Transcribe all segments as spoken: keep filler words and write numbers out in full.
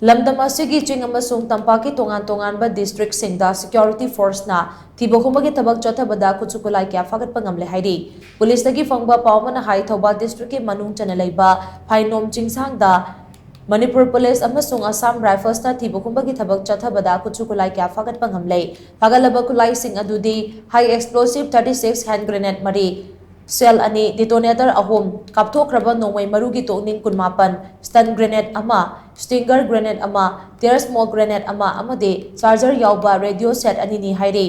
ꯂꯝꯗꯝ ꯑꯁꯤꯒꯤ ꯆꯤꯡ ꯑꯃꯁꯨꯡ ꯇꯝꯄꯥꯛꯀꯤ ꯇꯣꯉꯥꯟ ꯇꯣꯉꯥꯟꯕ districtꯁꯤꯡꯗ security forceꯅ ꯊꯤꯕ ꯍꯨꯝꯕꯒꯤ ꯊꯕꯛ ꯆꯠꯊꯕꯗ ꯈꯨꯠꯁꯨ ꯈꯨꯠꯂꯥꯏ ꯀꯌꯥ ꯐꯥꯒꯠꯄ ꯉꯝꯂꯦ ꯍꯥꯏꯔꯤ꯫ ꯄꯨꯂꯤꯁꯇꯒꯤ ꯐꯪꯕ ꯄꯥꯎ ꯑꯃꯅ ꯍꯥꯏ, ꯊꯧꯕꯥꯜ districtꯀꯤ ꯃꯅꯨꯡ ꯆꯟꯅ ꯂꯩꯕ ꯐꯥꯏꯅꯣꯝ ꯆꯤꯡꯁꯥꯡꯗ ꯃꯅꯤꯄꯨꯔ ꯄꯨꯂꯤꯁ ꯑꯃꯁꯨꯡ ꯑꯁꯥꯝ ꯔꯥꯏꯐꯜꯁꯅ ꯊꯤꯕ ꯍꯨꯝꯕꯒꯤ ꯊꯕꯛ ꯆꯠꯊꯕꯗ ꯈꯨꯠꯁꯨ ꯈꯨꯠꯂꯥꯏ ꯀꯌꯥ ꯐꯥꯒꯠꯄ ꯉꯝꯂꯦ꯫ ꯐꯥꯒꯠꯂꯕ ꯈꯨꯠꯂꯥꯏꯁꯤꯡ ꯑꯗꯨꯗꯤ high explosive thirty six hand grenade ꯃꯔꯤ, shell ꯑꯅꯤ, detonator ꯑꯍꯨꯝ, ꯀꯥꯞꯊꯣꯛꯈ꯭ꯔꯕ ꯅꯣꯡꯃꯩ ꯃꯔꯨꯒꯤ ꯇꯣꯛꯅꯤꯡ ꯀꯨꯟꯃꯥꯄꯟ, stun grenade ꯑꯃ, stinger grenade ꯑꯃ, tear smoke grenade ꯑꯃ ꯑꯃꯗꯤ charger ꯌꯥꯎꯕ radio set ꯑꯅꯤꯅꯤ ꯍꯥꯏꯔꯤ꯫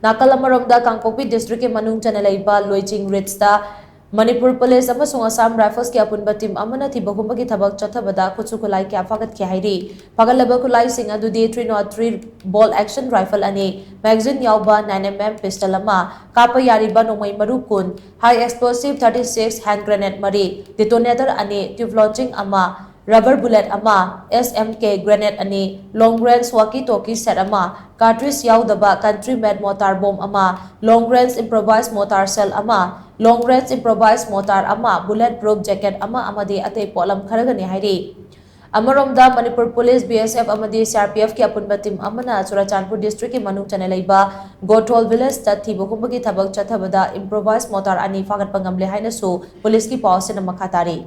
ꯅꯥꯀꯜ ꯑꯃꯔꯣꯝꯗ ꯀꯥꯡꯄꯣꯛꯄꯤ districtꯀꯤ ꯃꯅꯨꯡ ꯆꯟꯅ ꯂꯩꯕ ꯂꯣꯏꯆꯤꯡ ridgeꯇ ꯃꯅꯤꯄꯨꯔ ꯄꯨꯂꯤꯁ ꯑꯃꯁꯨꯡ ꯑꯁꯥꯝ ꯔꯥꯏꯐꯜꯁꯀꯤ ꯑꯄꯨꯟꯕ team ꯑꯃꯅ ꯊꯤꯕ ꯍꯨꯝꯕꯒꯤ ꯊꯕꯛ ꯆꯠꯊꯕꯗ ꯈꯨꯠꯁꯨ ꯈꯨꯠꯂꯥꯏ ꯀꯌꯥ ꯐꯥꯒꯠꯈꯤ ꯍꯥꯏꯔꯤ꯫ ꯐꯥꯒꯠꯂꯕ ꯈꯨꯠꯂꯥꯏꯁꯤꯡ ꯑꯗꯨꯗꯤ three nought three bolt action rifle ꯑꯅꯤ, magazine ꯌꯥꯎꯕ nine M M pistol ꯑꯃ, ꯀꯥꯞꯄ ꯌꯥꯔꯤꯕ ꯅꯣꯡꯃꯩ ꯃꯔꯨ ꯀꯨꯟ, high explosive thirty six hand grenade ꯃꯔꯤ, detonator ꯑꯅꯤ, tube launching ꯑꯃ, rubber bullet ꯑꯃ, S M K grenade ꯑꯅꯤ, long range walkie talkie set ꯑꯃ, cartridge ꯌꯥꯎꯗꯕ country made mortar bomb ꯑꯃ, long range improvised mortar shell ꯑꯃ, long range improvised mortar ꯑꯃ, bullet proof jacket ꯑꯃ ꯑꯃꯗꯤ ꯑꯇꯩ ꯄꯣꯠꯂꯝ ꯈꯔꯒꯅꯤ ꯍꯥꯏꯔꯤ꯫ ꯑꯃꯔꯣꯝꯗ Manipur police, B S F ꯑꯃꯗꯤ C R P Fꯀꯤ ꯑꯄꯨꯟꯕ team ꯑꯃꯅ ꯆꯨꯔꯥꯆꯥꯟꯄꯨꯔ districtꯀꯤ ꯃꯅꯨꯡ ꯆꯟꯅ ꯂꯩꯕ ꯒꯣꯊꯣꯜ villageꯇ ꯊꯤꯕ ꯍꯨꯝꯕꯒꯤ ꯊꯕꯛ ꯆꯠꯊꯕꯗ improvised mortar ꯑꯅꯤ ꯐꯥꯒꯠꯄ ꯉꯝꯂꯦ ꯍꯥꯏꯅꯁꯨ ꯄꯨꯂꯤꯁꯀꯤ ꯄꯥꯎ ꯑꯁꯤꯅ ꯃꯈꯥ ꯇꯥꯔꯤ꯫